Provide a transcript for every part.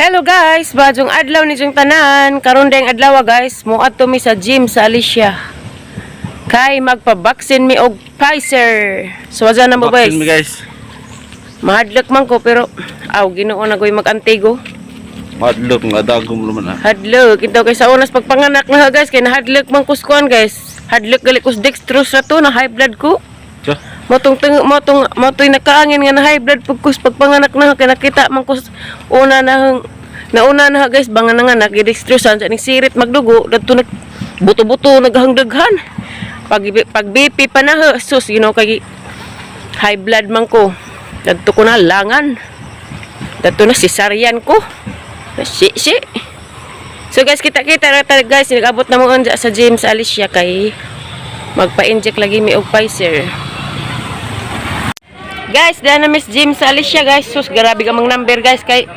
Hello guys, maayong adlaw ninyong tanan. Karon dayong adlaw, guys, moadto mi sa gym sa Alicia. Kay magpa-vaccine mi og Pfizer. So adya na mo, guys. Vaccine mi, guys. Mahadlok man ko pero aw, Ginoo na ko'y mag-antigo. Madlok nga dagom naman ah. Hadlok ito kay sa unas pagpanganak na guys, kay nahadlok man kus kuan, guys. Hadlok gali kus dextrose na to na high blood ko. Siya. Motong teng motong motoy nakaangin nga na high blood pagkus pagpanganak na kay nakita man kus una na nauna na guys, banga na nga nagidextrose sa ning sirit magdugo dadto nag buto-buto naghangdaghan. Pag BP pa na, sus, kay high blood man ko. Dadto ko na langan. Dadto na cesarean ko. Si si. So guys, kita-kita ra ta guys, nag-abot na mo unja sa gym sa Alicia kay magpa-inject lagi mi og Pfizer. Guys, dana miss gym sa Alicia, guys. Sus, grabe ka mang number, guys, kay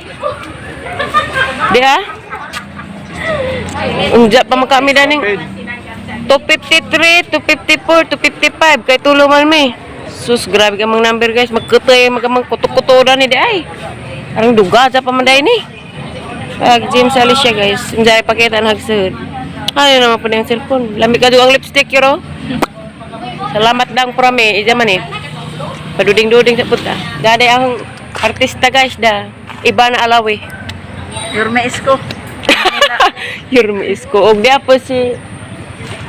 Di ha? Unja pa man kami daning 253, 254, 255 kay tulo man mi. Sus, grabe ka mang number, guys. Magkutoy, magamang kuto-kuto ni di ay. Arang duga sa pa man day ni. Pag gym sa Alicia, guys. Unja ipakita ang hagsud. Ay naman po na yung cellphone. Lami ka ang lipstick yero. Salamat dang prame, ija man eh. Paduding-duding sa puta. Gaday ang artista, guys, da. Iba na alawi. Yorme Isko. Yorme Isko. Og di po si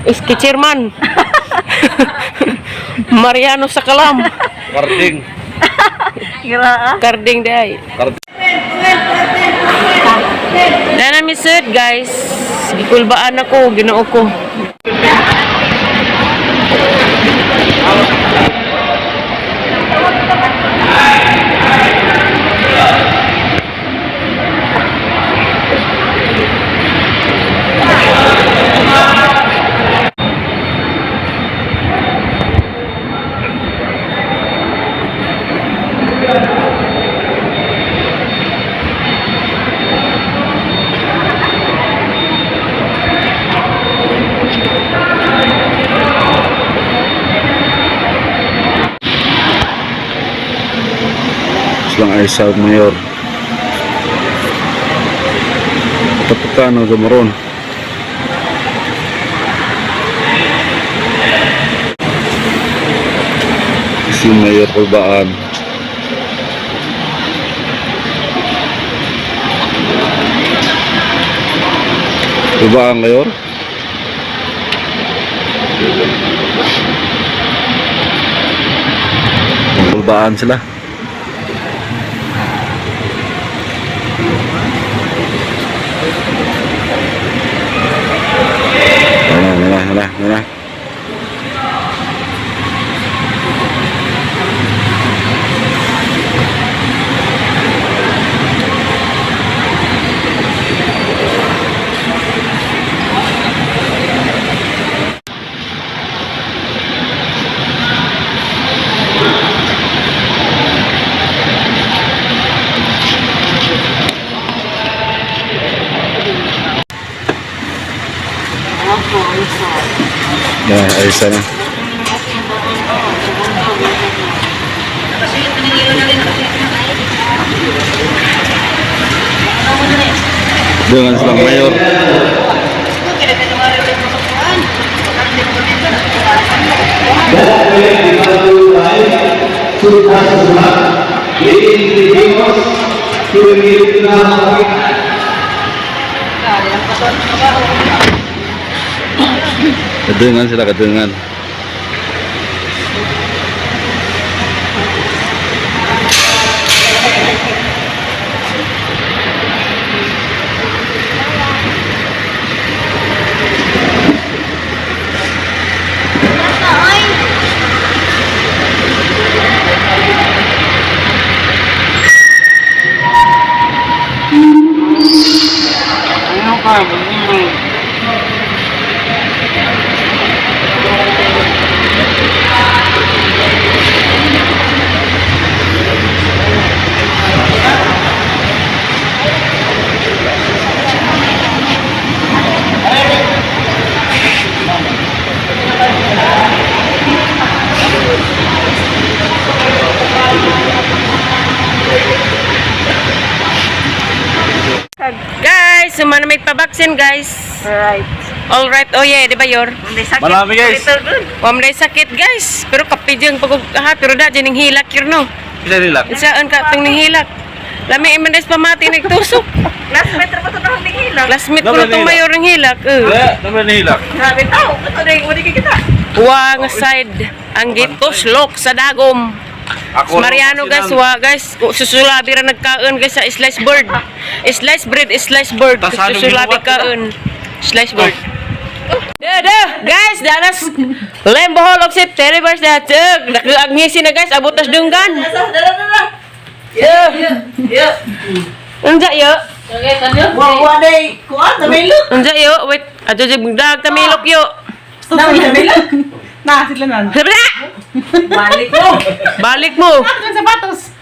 Iski Chairman. Mariano Sakalam. Karding. Gira ah. Karding di ay. Karding. Dana mi sud, guys. Gikulbaan ako, Ginoo ko. Silang ay sa mayor. Tapukan ng gamaron. Si Mayor Kulbaan. Kulbaan, Mayor? Kulbaan sila. Wala, wala, wala, wala. Na, ayos na. Dengan silang mayor. Kadungan sila, kadungan. Sumana may pabaksin, guys. Right. All right. Oh yeah, di ba yor? Hindi sakit. Marami, guys. Little good. Wa man sakit, guys. Pero kapidyo pag ha, pero da ning hilak yun no. Isa nila. Saan ka tong ning hilak? Lami man des pamati nagtusok. Classmate ra pa to nang hilak. Classmate ko na tong mayor ng hilak. Eh. Wala, naman nilak. Grabe tao. Ito na yung uli kita. Wa nga side ang gituslok sa dagom. Ako Mariano guys, wa guys, susulabi ra nagkaon guys sa slice bird. Slice bread, slice bird. Tas anong Susulabi ginuwat kaon. Slice bird. De, de, guys, danas Lembo Hall of Sip, Telebars na tug. Nakaagngisi na guys, abot tas dunggan. Dala, dala, dala. Yeah. Unsa yo? Wa wa day. Kuan na may look. Unsa yo? Wait, adto jud dag tamilok yo. Na may look. Na, sila na. Sabi na! Balik mo. Balik mo. Ang sapatos.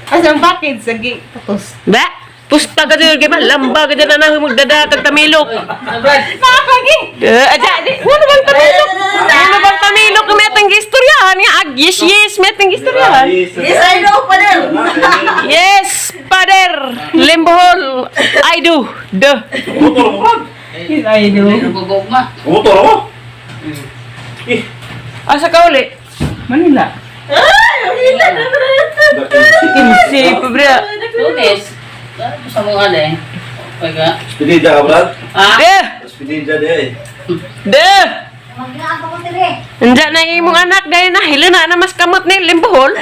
As ang package, sagi, patos. Ba? Pusta ka dyan, kay ba? Lamba ka dyan na nang magdadakag tamilok. Nakakagi! Eh, aja, di, wala bang tamilok? Wala bang tamilok? May atang gistoryahan nga. Ag, yes, yes, may atang gistoryahan. Yes, I know, father. Yes, father. Limbohol. I do. The. Motor mo kan? Yes, I do. Motor mo? Asa ka uli? Manila. Ay, ang hilak na Kinsi, pobre. Lunes. Sa mga alay. Pagka. Spinida ka, Brad? Ah? De. Spinida di eh. De. Magnaan pa ko dire. Unsa na imong anak dahil na hilo na na mas kamot ni Limbohol.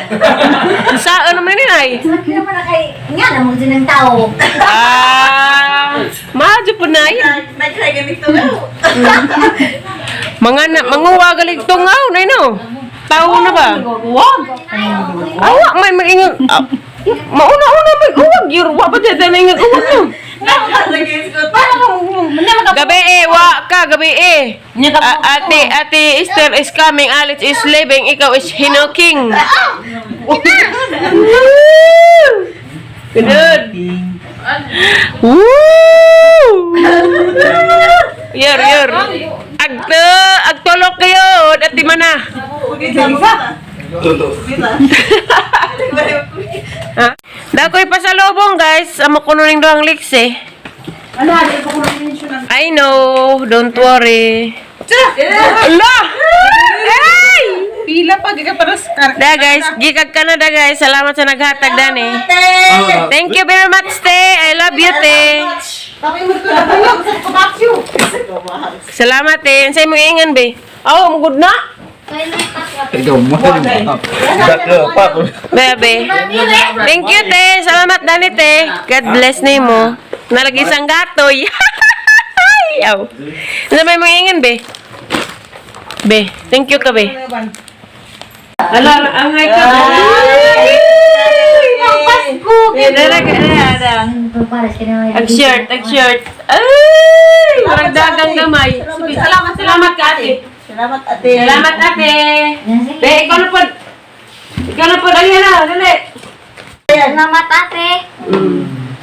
Saan naman ni ay? Sakit naman na kay nga na mo din ang tao. Ah, madyo po na Nag-try ganito na. Mga na, manguwa galing tungaw na no. Tao na ba? Wag! Awa may maingon. Ah, mauna-una may uwag yur wa pa dyan na ingon uwag no. Gabi eh, wa ka gabi eh. Ate, Ate Esther is coming, Alex is leaving, ikaw is hinoking. Woo! Ganun. Woo! Yor, yor. Agto, agtulok kayo, at di mana. Tulo. Ha? Dakoy pasalubong guys, amo kuno ning duhang liksi. I know, don't worry. Ala! Hey! Pila pa, giga para sa kar. Da guys, gikag ka na da guys. Salamat sa naghatag dani. Thank you very much, te. I love you, te. Salamat, te. Unsay imong iingan, be? Aw, oh, good na. Ikaw mo. Dako pa. Bebe. Thank you, te. Salamat, dani, te. God bless nimo. Nalagi isang gatoy. Aw. Ano may mga ingan, be? Be, thank you ka, be. Ala, angay ka. Ang Pasko! Pares ka na. Ang shirt, ang shirt. Ay! Parang dagang gamay. Salamat, salamat ka, ate. Salamat, ate. Salamat, ate. Be, ikaw na po. Ikaw na po. Ayan na, dali. Salamat ate.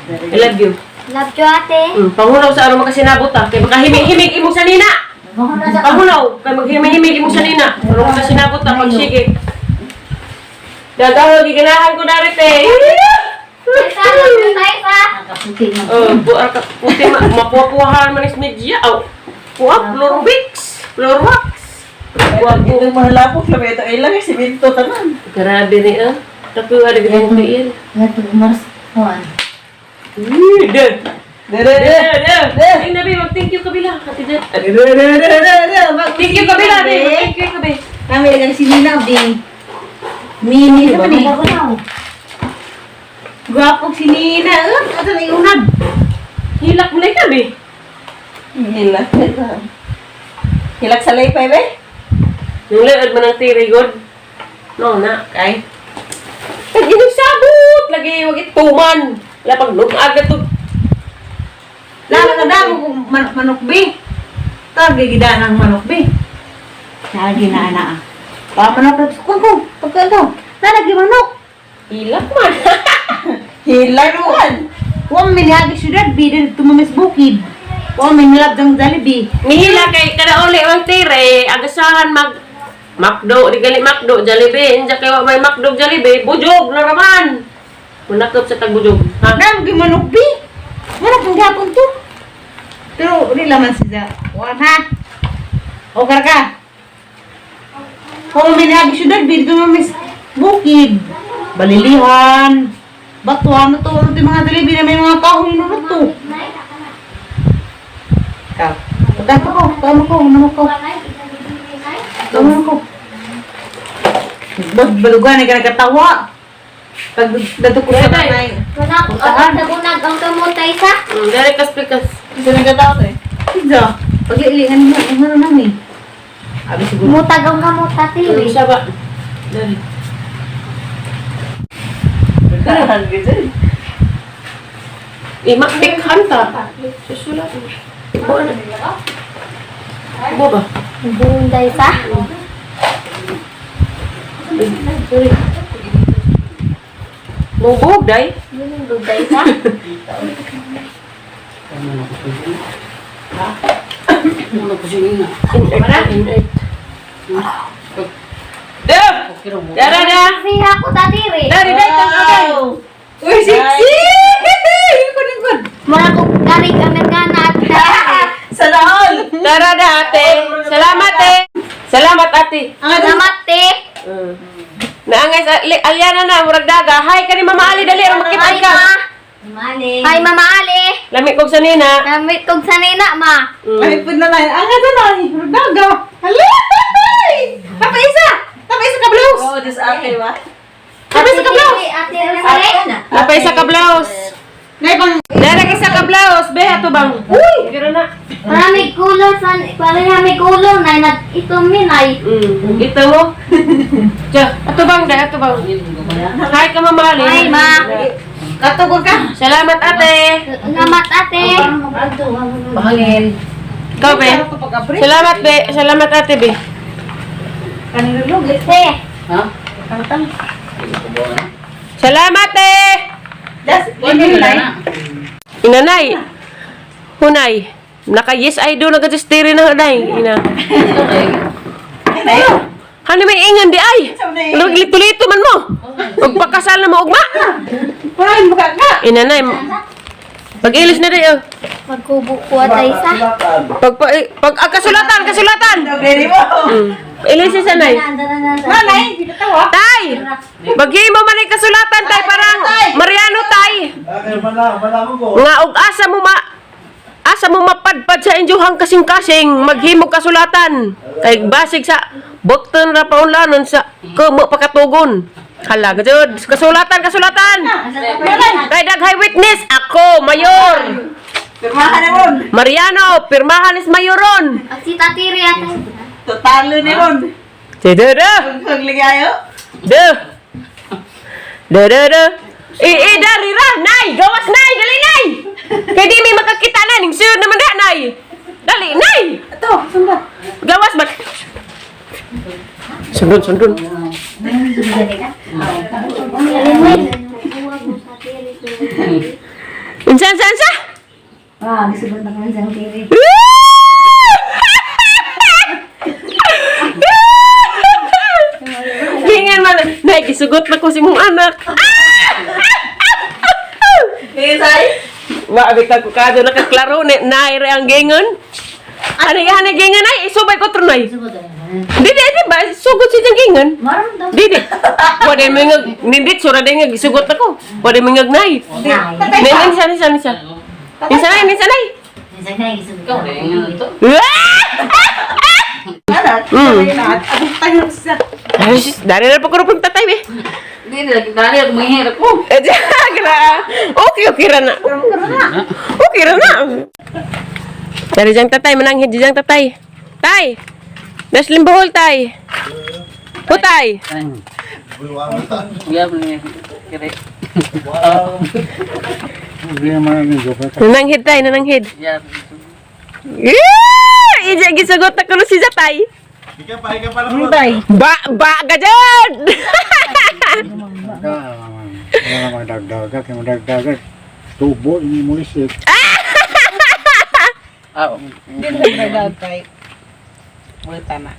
I love you. Love you ate. Pangunaw sa ano makasinabot ah. Kay makahimig-himig imong sanina. Pangunaw, kay maghimig-himig imong sanina. Ano makasinabot ah, pag sige. Dagahog, giganahan ko na rin eh. Tayo sa. Oh, buar ka puti ma mapupuhan man is media. Aw. Puha, floor wax. Floor wax. Wag ito mahalapok lang ito. Ay lang, simento tanan. Grabe ni ah. Tapi ada ganyan pa yan. Mars. Juan. De. Dere, De, dere, de. Ay, nabi, mag-thank you kabila. Ate Jet. dere, dere, dere, dere. Thank you kabila, be. Thank you kabi. Kami lagi si Nina Bing. Nini naman eh. Gwapog si Nina. Eh, asa na iunad? Hilak mo na ikaw, be. Hilak. Hilak sa laypay, be? Yung leod man ang tiri, god. No, na, kay. Pag inugsabot, lagi wag ituman. Wala pag lumag na to. Lalo na damo kung manok manok bi. Tagi gida ng manok bi. Lagi na ana. Pa manok na ko ko. Pagka Nalagi manok. Hilak man. Hilak man. Wa man minihagi syudad bi dito tumamis bukid. Wa man nilab dang Jollibee. Nihila kay kada uli ang tire, agasahan mag Makdo, di gali Makdo, Jollibee. Inja kay wa may Makdo, Jollibee, bujog na raman. Munakop sa tagbujog. Ha? Nalagi manok bi. Manok ang gapon to. Pero uli laman siya. Kuan ha. O karka. Kung minahagi syudad, dito mo mis bukid. Balilihan. Bato, ano to yung mga dalibi na may mga kahoy no to. Ka. Pagkato ko, tama ko, ano ko. Tama ko. Balugan, ay ka nagkatawa. Pag dato ko sa tanay. Wala ko ang ang kamutay sa. Dari kas pikas. Ito nagkatao to eh. Pizza. Paglilingan mo, ano namin. Abi siguro. Mutag ang kamuta tiri. Siya ba? Dari. Nagkarahan ka dyan. Imakpik hanta. Susulat. Bo na. Bo ba? Bunday sa. Sorry. Mubog day. Bunday sa. Ano ko siya nga. Inert. Dep! Dara da! Siya ko tatiri. Dari day tang agay. Uy, sexy! Kunin ko. Mura ko galing Amerikana at tatiri. Sana all! Dara da ate. Salamat eh. Salamat ate. Salamat te. Naangay sa Aliana na murag daga. Hi kani Mama Ali dali aron makita Hi ka. ma. Hi Mama Ali. Lami kog sanina. Namit kog sanina ma. Ay, pud na lang. Ang ito na. Daga. Halay! Papa isa! Papa isa ka blouse! Oo, this ate ba? Papa isa ka blouse! Ate Rosary. Napay sa ka blouse. Nay, pang... Dara ka sa ka blouse. Be ato bang. Uy, gira na. Marami kulo san marami kulo na nag itom mi nay. Ito mo. Tiya, ato bang dai ato bang. Hi ka Mama Ali. Hi ma. Katugol ka. Salamat ate. Salamat ate. Pahangin. Ikaw be. Salamat be. Salamat ate be. Kanilulog eh. Te. Ha? Tangtang. Salamat eh. Das, Wala na. Inanay. Hunay. Naka yes I do nagadistiri na hunay. Ina. Hani may ingan di ay. Lito-lito man mo. Magpakasal na mo ugma. Parang mukha ka. Inanay. Pag-ilis na di oh. Magkubo ko atay sa. Pag, pag, ah, kasulatan, kasulatan. Ready mo? Ilis si sanay. Nanay, di ba tawa? Tay! Baghimo man ay kasulatan tay parang Mariano tay. Ah, Malaman ko. Nga og asa mo ma asa mo mapadpad sa inyohang kasing-kasing maghimo kasulatan kay basig sa bukton ra paunlanon sa kumo pakatugon. Hala gajud kasulatan kasulatan. Kay daghay witness ako mayor. Pirmahan na ron. Mariano pirmahan is mayoron. At si tatiri atay. Totalo ni ron. Tidada. Huwag ligayo. De. De de de. Eh eh dari ra nay gawas nay dali nay. Kay di may makakita na ning sure naman da nay. Dali nay. Ito, sunda. Gawas ba? Sundon sundon. Unsa unsa unsa? Ah, gusto ko na kami sa tiri. Gingan man nay gisugot na ko si mong anak. Nisay? Wa abi ka ko kado nakaklaro ni nay re ang gingon. Ano yan ang gingon ay isubay ko trunay. Di di di ba sugot siya gingon. Di di. Pwede mo nga nindit sura di nga gisugot ako. Pwede mo nga nay. Tatay Nin pa. ninsa ninsa ninsa. Ninsa nay ninsa nay. Ikaw rin. Ano to? Anak, lahat. Ako tayo sa... Ay, sis, dari na pa ko rupang tatay be. Hindi na. Dali ako manghihirap ko. Eh, di, gra. Okay, okay ra na. Okay ra na. Dari jang tatay, mananghid jang tatay. Tay! Naslim buhol, tay. Putay! Iya, ni. Kere. Nananghid tay, nananghid. Iya. Yeah! Ija gisugot na kuno si Zatay. Ika pa, ika pa lang. Tay. Ba ba ka dyan! Wala namang dagdaga, kaya madagdaga. Tubo, ini mo isip. Ah, Hindi na nagdagdag kay. Wala tama.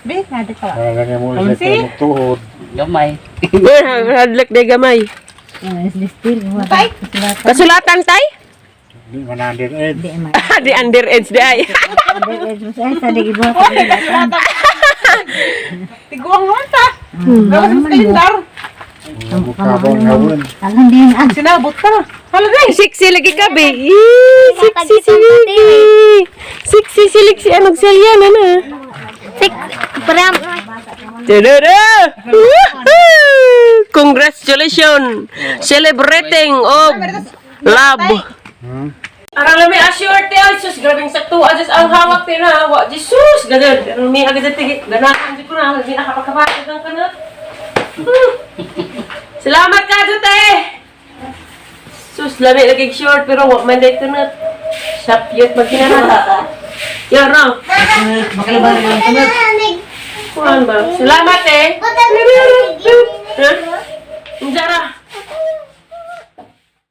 Be, nada ka. Wala lang mo isip, kaya magtuhod. gamay. Hadlak de gamay. Tay! Kasulatan tay? Di man underage. Di man. Di underage di ay. Underage mo siya sa di gibuhat. Tiguang naman ta. Gawas sa kalendar. Bukabon gawin. Alam din ah. Sinabot ka. Hala day. Sexy lagi ka, be. Ih, sexy si baby. Sexy si Lexi. Anong selya na na? Six, parang, Tadada! Woohoo! Congratulations! Celebrating of love. Aron lami assured te ay sus grabing sakto adjust ang hawak te na wa Jesus ganun. Aron mi agad te ganahan jud ko na hindi nakapagkapatid ang kanat. Salamat ka jud te. Sus lami lagi short pero wa man day kanat. Sapyot magkinahanglan. Yan ra. Makalaban naman ang Kuan ba? Salamat eh. Ha? Injara.